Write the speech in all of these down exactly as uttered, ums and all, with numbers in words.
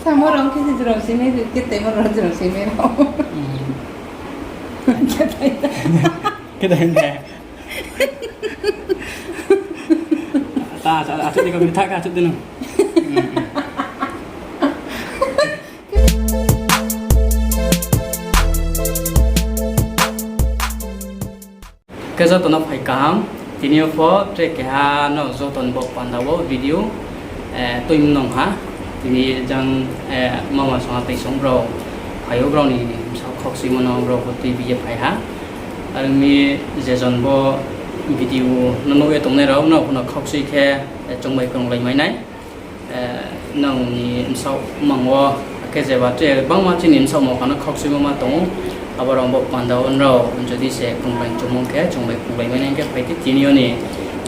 Tamo rong khe se jrong simi, khe temo rong jrong simi rong. Hmm. Khe thaina. Ta, ta, achu di ko, ta ka achu di no. Hmm, hmm. Khe joto no phai kaham, tini yo pho tre keha no joto ni bo panda wo video, eh, tui mnong ha. Tini jang, eh, mama song ha tei song brao phai ou, brao ni bsaoh khokchuimo no brao pho tui bi ye phai ha. Are ong mi je jon bo video no nuh ye tongnai rao no pho no khokchui khe, eh, chung bai krunglai mai nai. Eh, nang ni bsaoh mang wo, akhe jeba tre bangma chini bsaoh mang pha no khokchuimo ma tong ou. Abo rao bo panda wo nrao jodi se krunglai chumung khe, chung bai krunglai mai nai khe phai di tini yo ni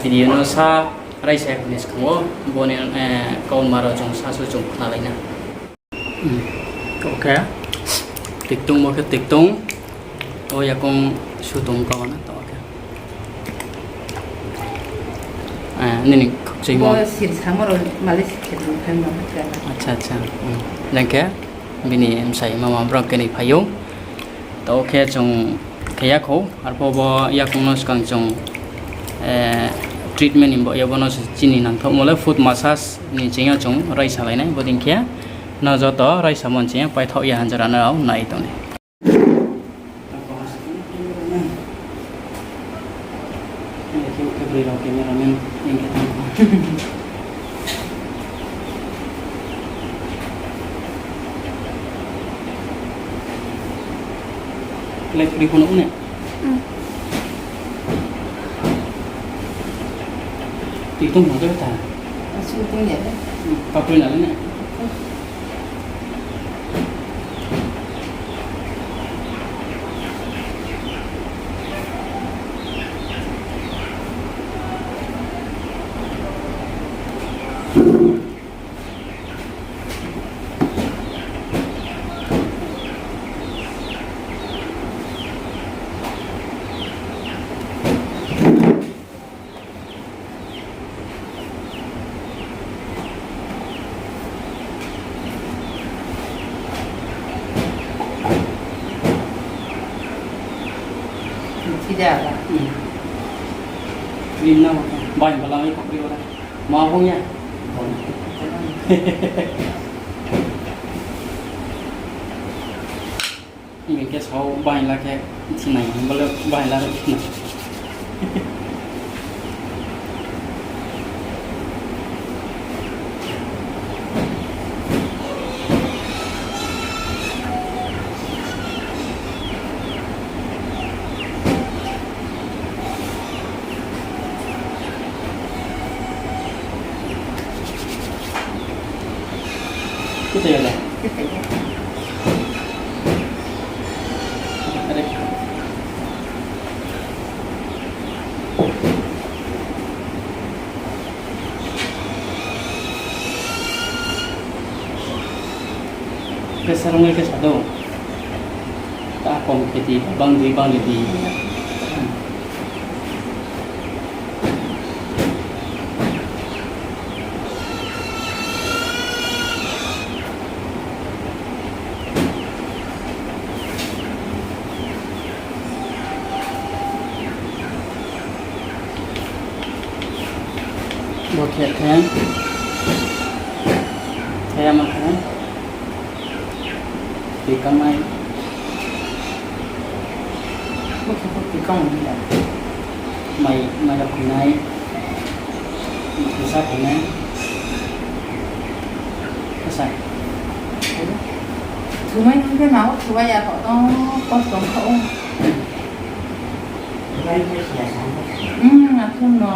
video no sa raisa ya ni skang wo, bo ni, eh, kauma rao chung sa su chung khnalai na. Hmm. Oke. Tiktung bo khe tiktung. O yakung su tong kau na to, oke. Eh, nini khokchuimo. Bo sir samo rao malish khe tong phai ma khe. Acha, acha. Hmm. Jang khe bini bsai mama brao khe ni phai ou. To khe chung khe ya khou, arphuh bo yakung no skang chung, eh, treatment ni bo ya bo no se chini nangthaohmo le foot massage ni ching yo chung raisa lai nai, bo dei khe no joto raisamo ni ching yo paithaoh ya hanjra no rao nai tong di. Lekri kono une. Hmm. Tiktung ma khe ta. Asu tong ya le. Kapri na le ne. Tidak ada. Hmm. Cream na, bai balang i kapri wala. Ma bung ya. Ini khe sao bahaing la khe thinai, bole bahaing la thinai. Kita ya lah. Kita ya. Ada. Pressure ong khe sa do. Ta kom khe di, bang di, bang di. Bo khe khe. Khe ama khe. Tui kamai. Bo khe bo tui kamai ya. Mai, mai rok khuinai. Khusa khuinai. Khusa. Thumai nung khe ma o thumai ya kho tong, kosto kho o. Hmm, athum no.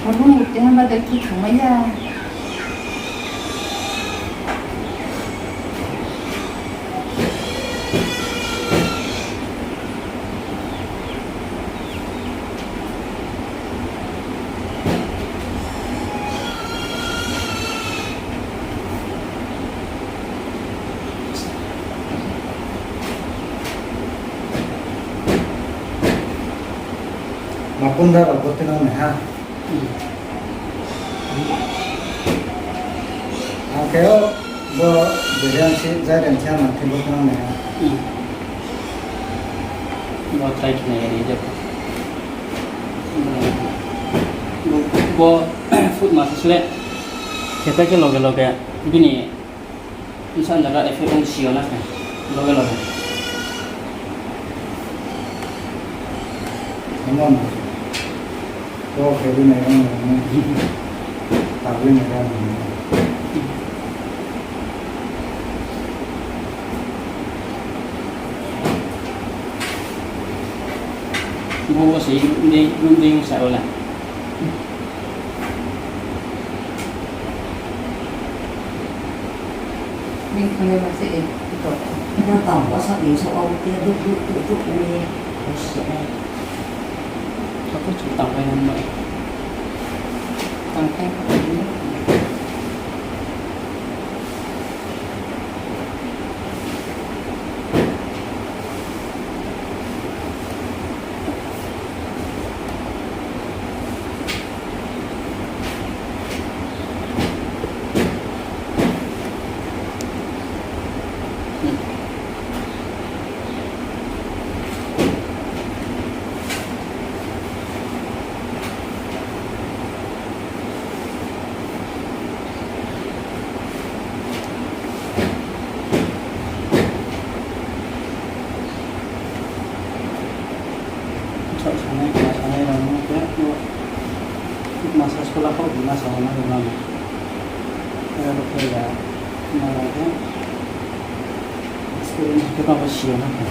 Hormon bukti hamba de ki thumai ya. Akunda rao bo tinang nai ha. Ang khe o bo Biren si, Jairen si ha nang khe bo tinang nai ha. Bo try khe nai ya ni je. Bo, bo food massage le khe pai khe loge loge bini bsa jaga effect ong si yo na khe loge loge. Amo no. Bo khe bini amo no. Tabui ni amo no. Bo bo se dei, dei ong sa wala. Ning thangwi ma se e, ito. Ito tong, bwsa ni so, o, te, duk, duk, duk, duk, wi, o, se, e. Ito chung tangpai nang bai. Tangpai nang bai. Chouh sanai, kma sanai rao no khe, bo massage khe la kho, bini masa rao no khe ma no. Khe bo khe ya, ma rao khe, experience khe tang bo si ya na khe.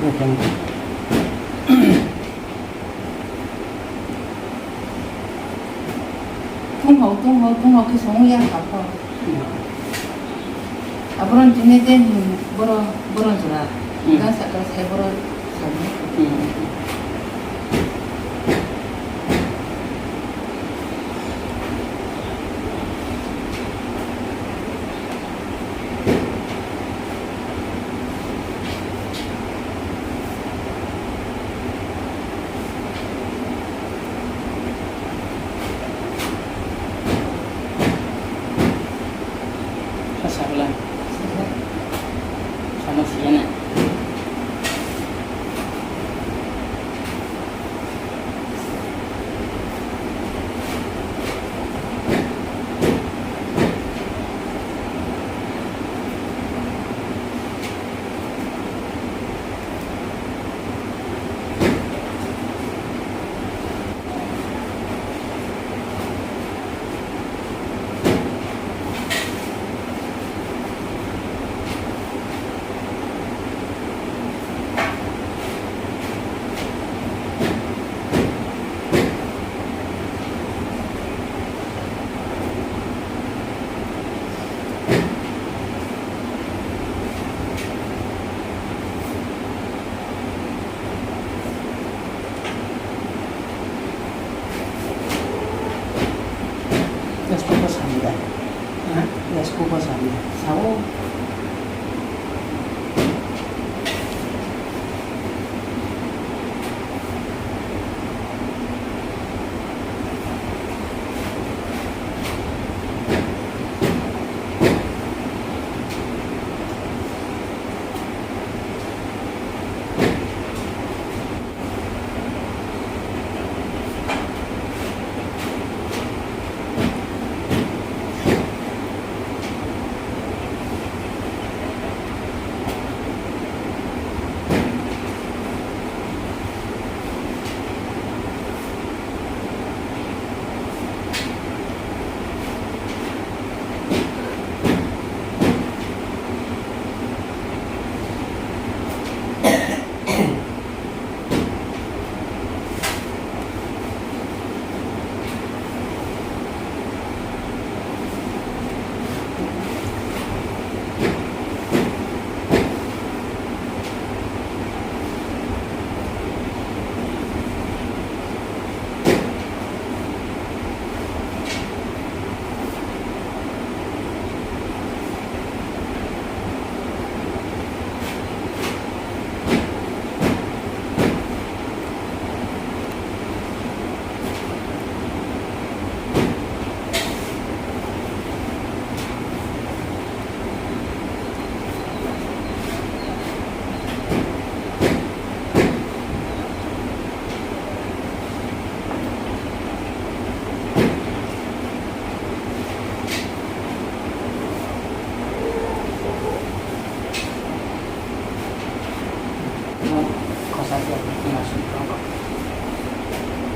Bo khe Tong hao, tong hao, tong hao khe song ya kha pho. Aboro ni tini de, hmm, boro, boro jora. Hmm. Jang saka sai boro sani. Hmm. Kha sa bla. Sama si ya na.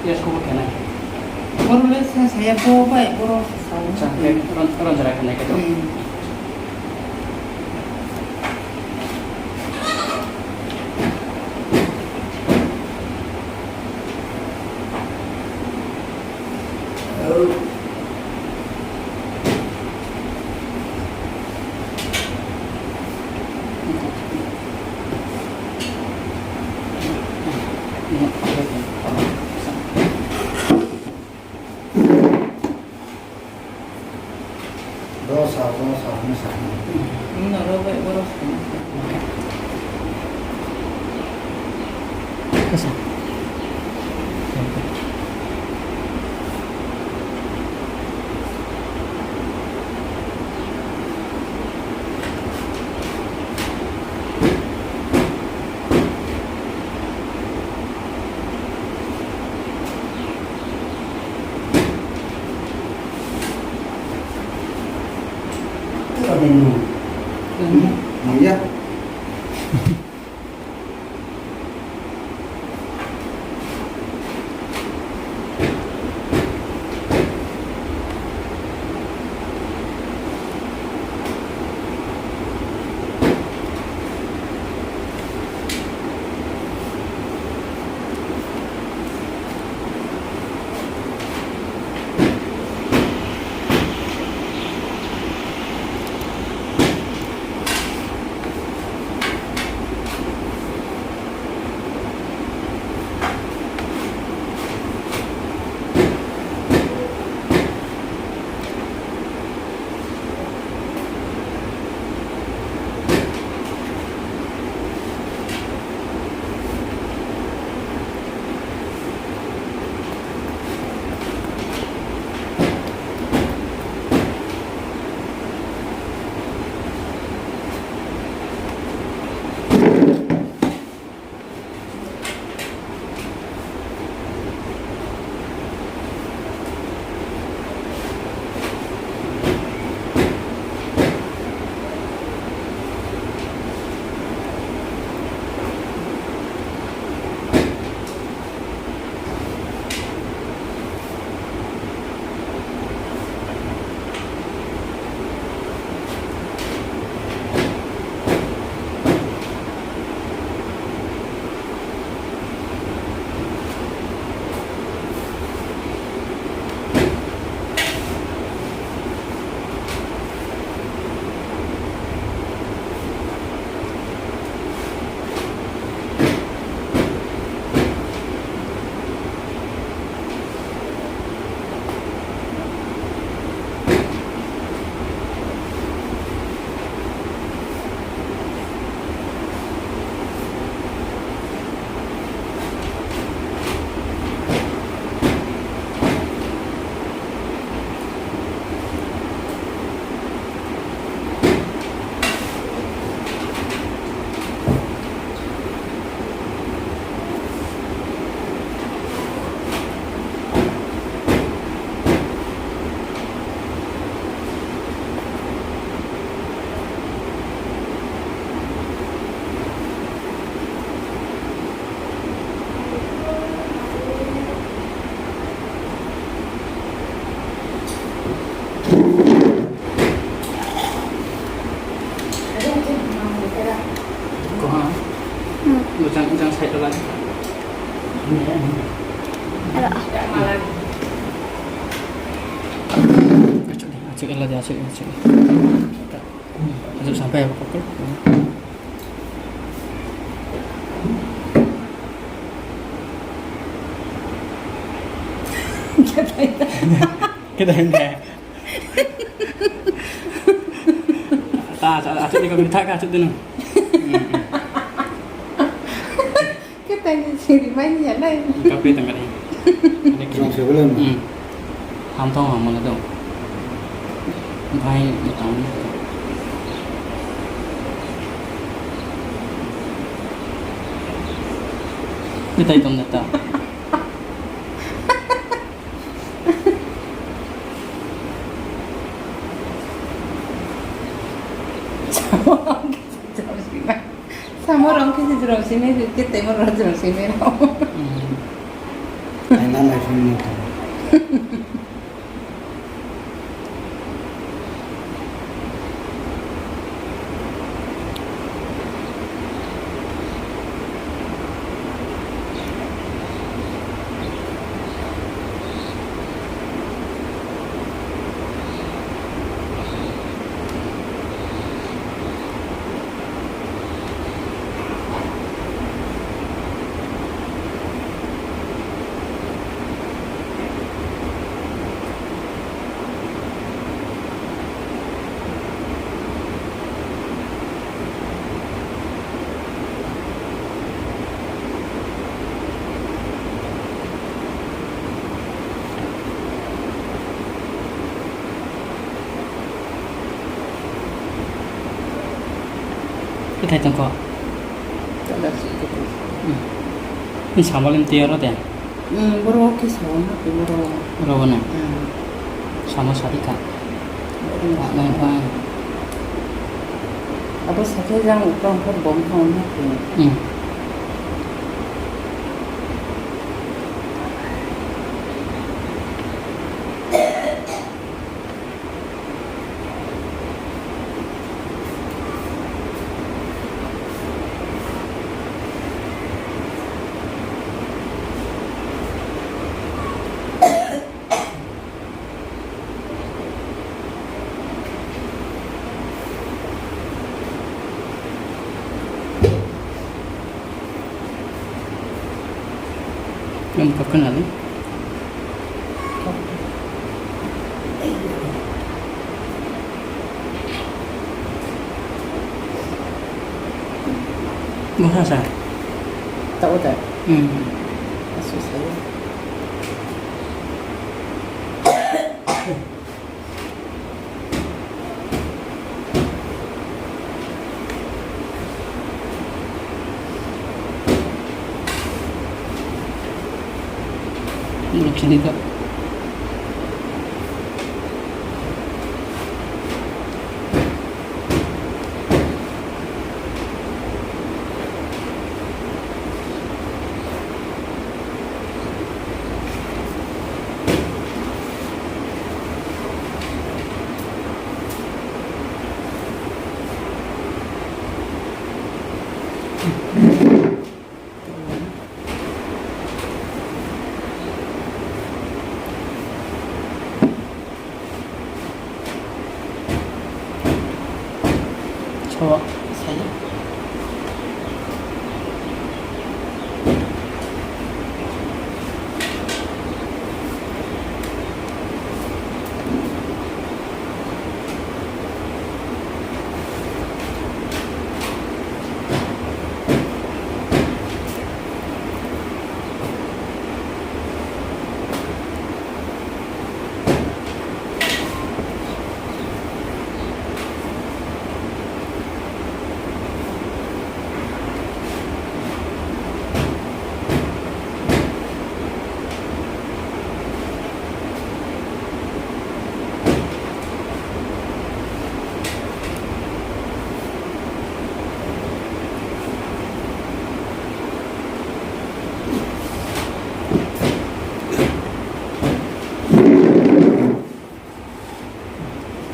Yes, ko khe nai. Boro le sa saya bo bai, boro sa. Sa, khe ron, ron jora khe nai khe to. Hmm. Dosa, dosa, dosa. Nung na ro bai, boro sa. Asa. Koha. Hmm. Jang, jang side la. Ada. Acik, acik, ala dia, acik, acik. Acik sampai apa kau? Kita ini. Kita ini. Ta, ta, acik ni kau minta ka, acik tu nung. Khe tang ni siri mai ni ya nai. Kape tang kari. Jang se bole. Hmm. Ham thong ham mala dong. Bhai, ni tang. Ni tai tong na ta. Samo rong khe Jrom sinai, khe tei mo rao jrom sinai rao. Hmm. Aina nai phone mo tong. Kethai tong kho? Tala si kethai. Hmm. Ni samo lim tei oro de? Hmm, boro khe sao na, boro. Boro bo na? Hmm. Samo sadi kha. Hmm. Ba nai ba. Abo sakhe jang uklong khe bom thang na khe. Hmm. Nang kau khna le. Bo sa sa. Taoh wo ta? Hmm. Asu sa. Sini to. So, sa ya.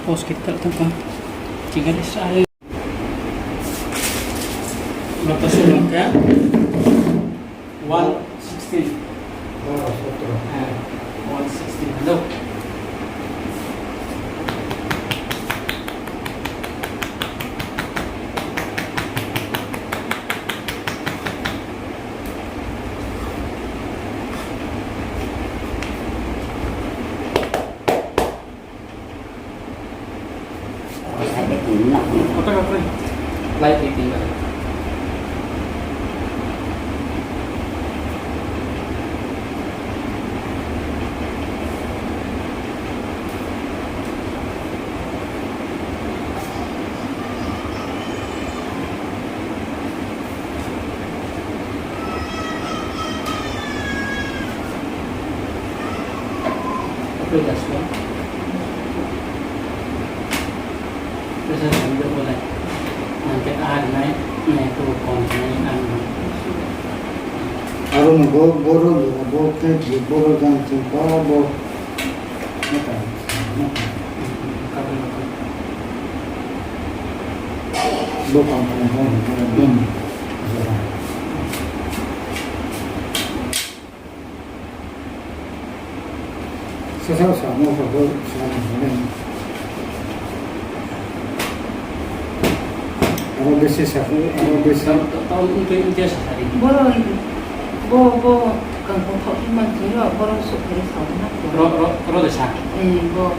Pos kita tangka. Tinggal Israel. Berapa sih, Bang, ya? One sixteen. Ah, one sixteen. Hello. Pressure kami bo le, nang khe ar nai, nai khe bo kom nai, ang Aro no bo, boro jora bo khe, boro jang ching pa bo. Bo kangkhong bo, bo, bo jora. Sasa sa mo sa bo sa na ne. Aro besi sa, aro besi. Tao, tao, tao, tao, tao, tao, sa sa di. Boro, bo, bo, kangkhong thaoh phi man thing yo, boro souhphai sa na. Ro, ro, ro de sa. Hmm, bo.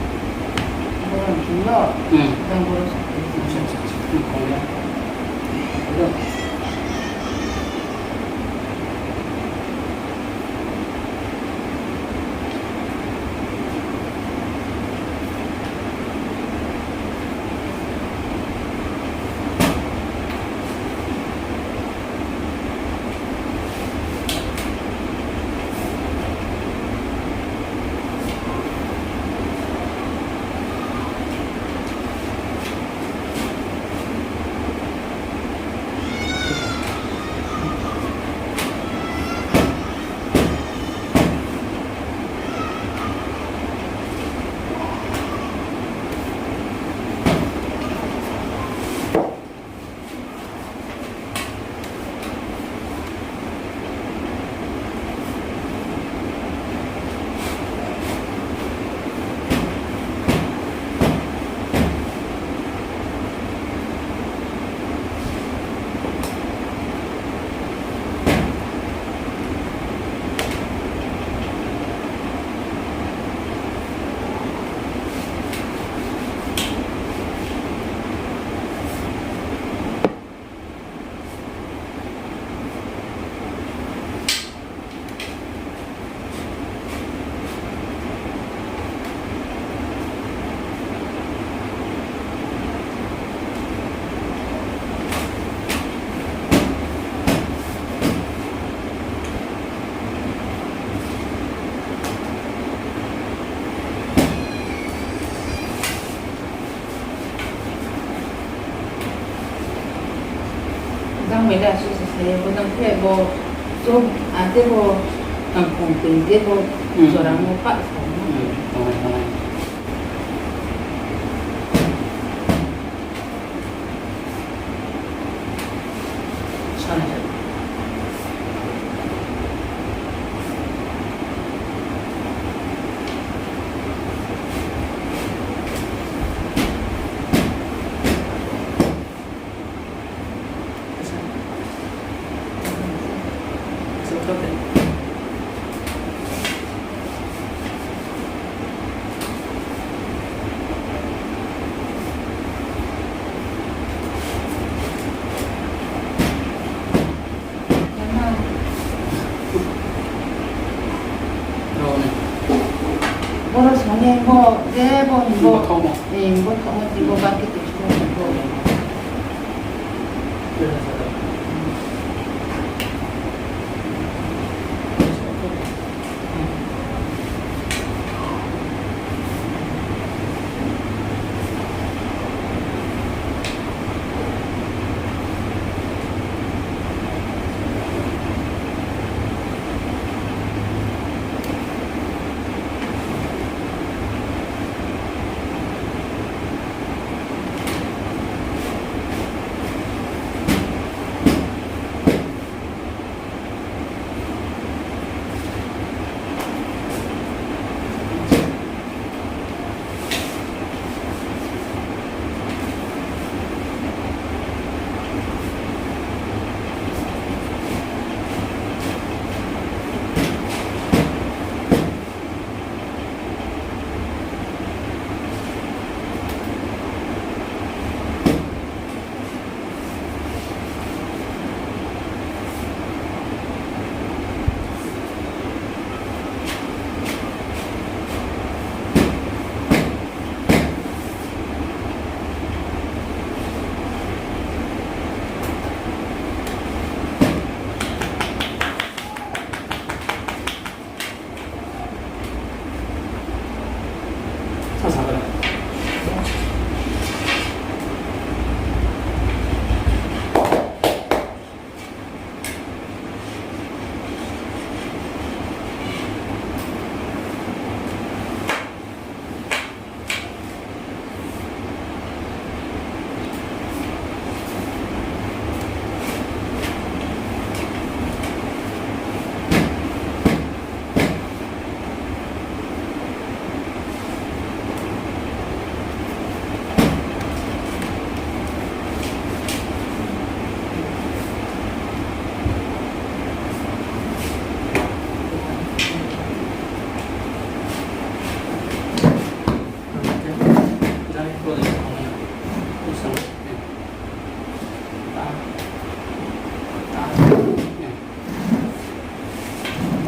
Boro thing yo. Hmm. Jang boro souhphai. Acha, acha, acha. Hmm, kong ya. Ro. Jang bai le asuh se sa ye, bo jang khe bo, chum, ate bo, kangkhong tui de bo, hmm, jora mo pah sa. Hmm, tongnai, tongnai. Boro song ye bo, je bo, bo. Bo thaohmo. Eh, bo thaohmo, je bo, ba khe tui song bo.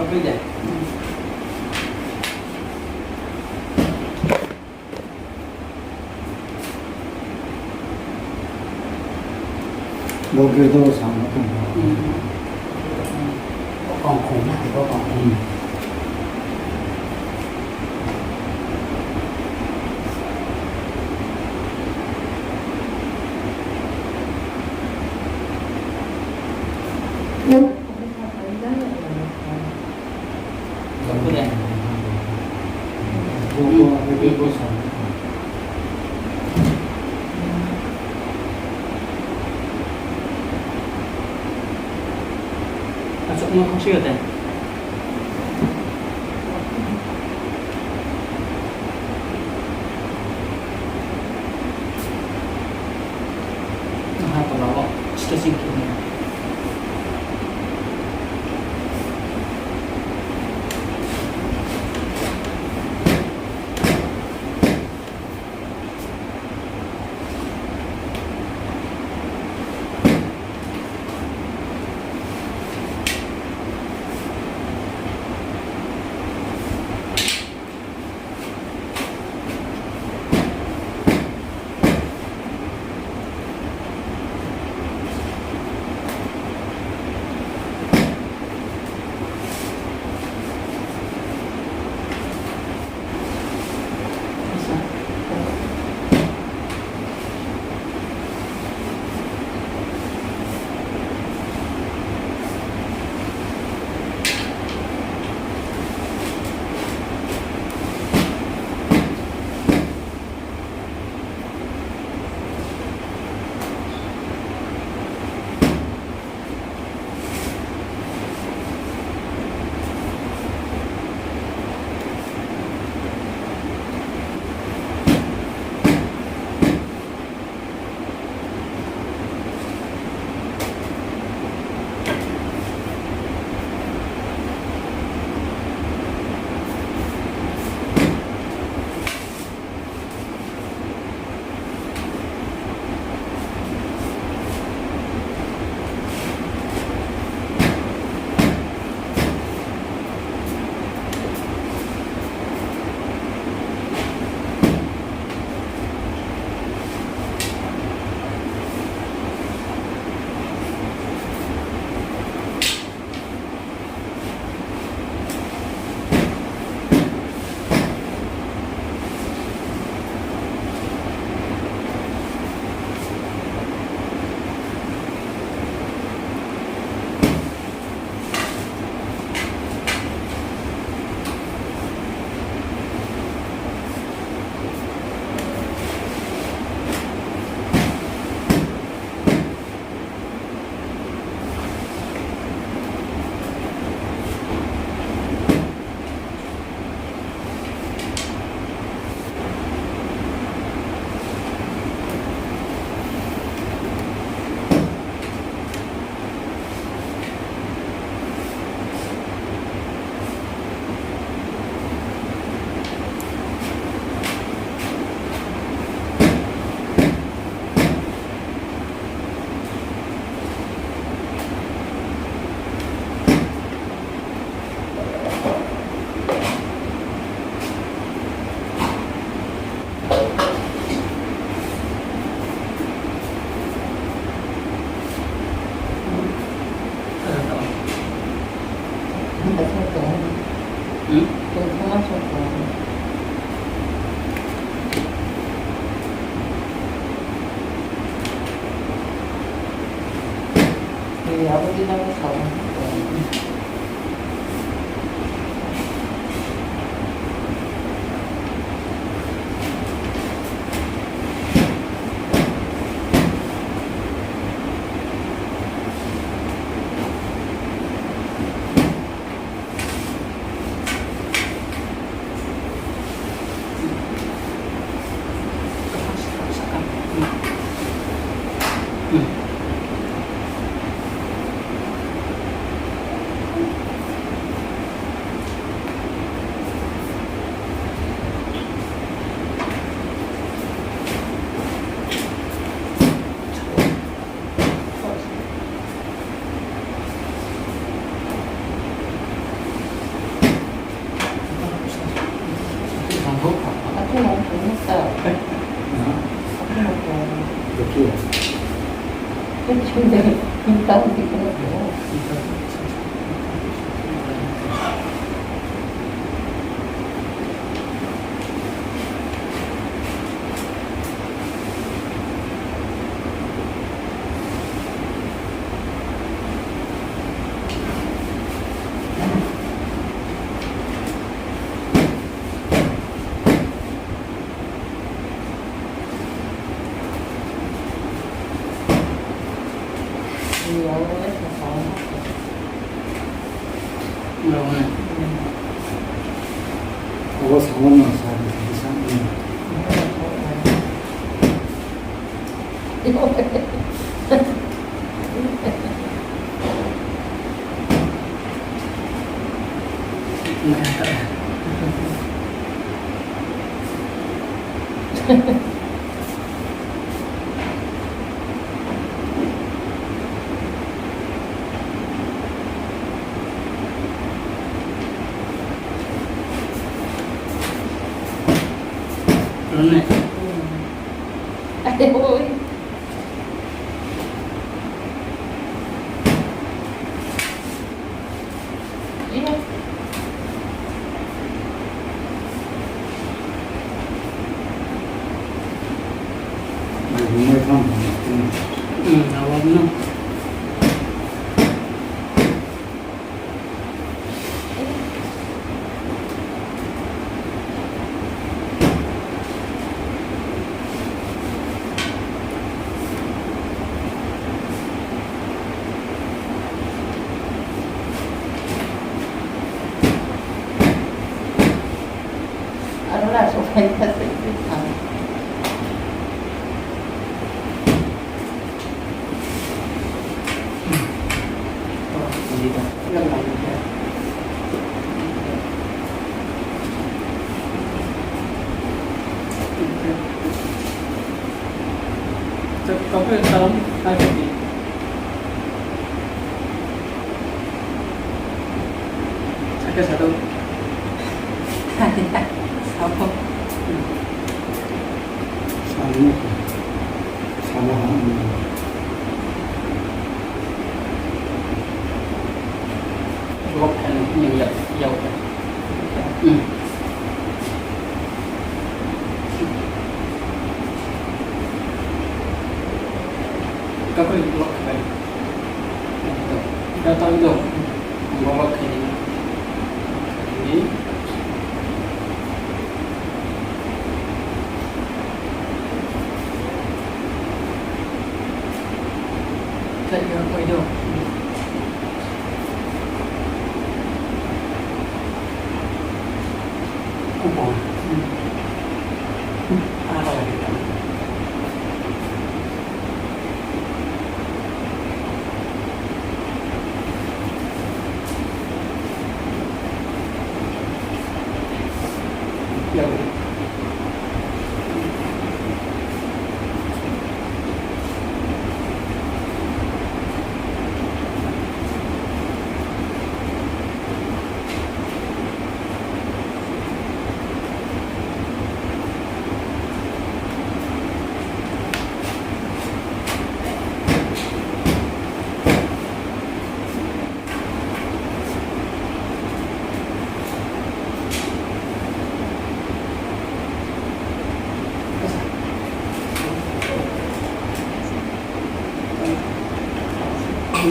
Bo khe to sa no kong. Kong kong na, kong kong. Aha, tola wo stretching khe nai.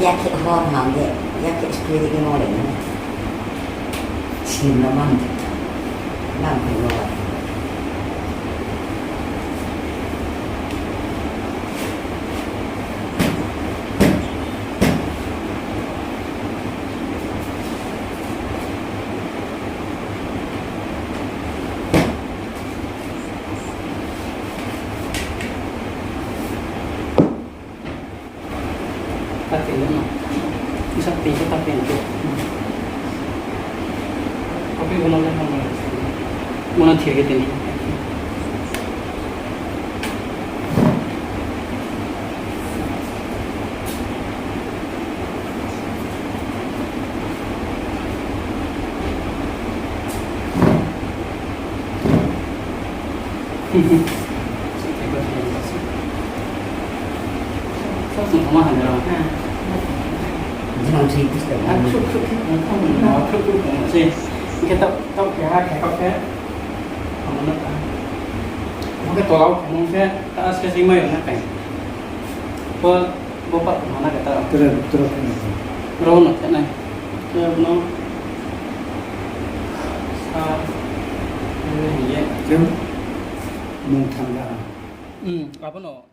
Yakhe hor ha de, yakhe spirit ni mo le ni. Sim no man, man ko lo. Tapi no, bisa tinggi tapi itu. Tapi kalau yang mana, mana tinggi tinggi. Ang khruh khruh khe tong kha, ang khruh khruh tong se. Hing khe taoh, taoh khe ha khe kau khe. Ang no ta. Bo khe tola wo khe nung khe, ta se sing mai na kai. Bo, bo pa ma na khe ta. Tura, tura khe na. Ro no khe nai. Khe no. Sa, ye. Khe mung thang da. Hmm, abo no.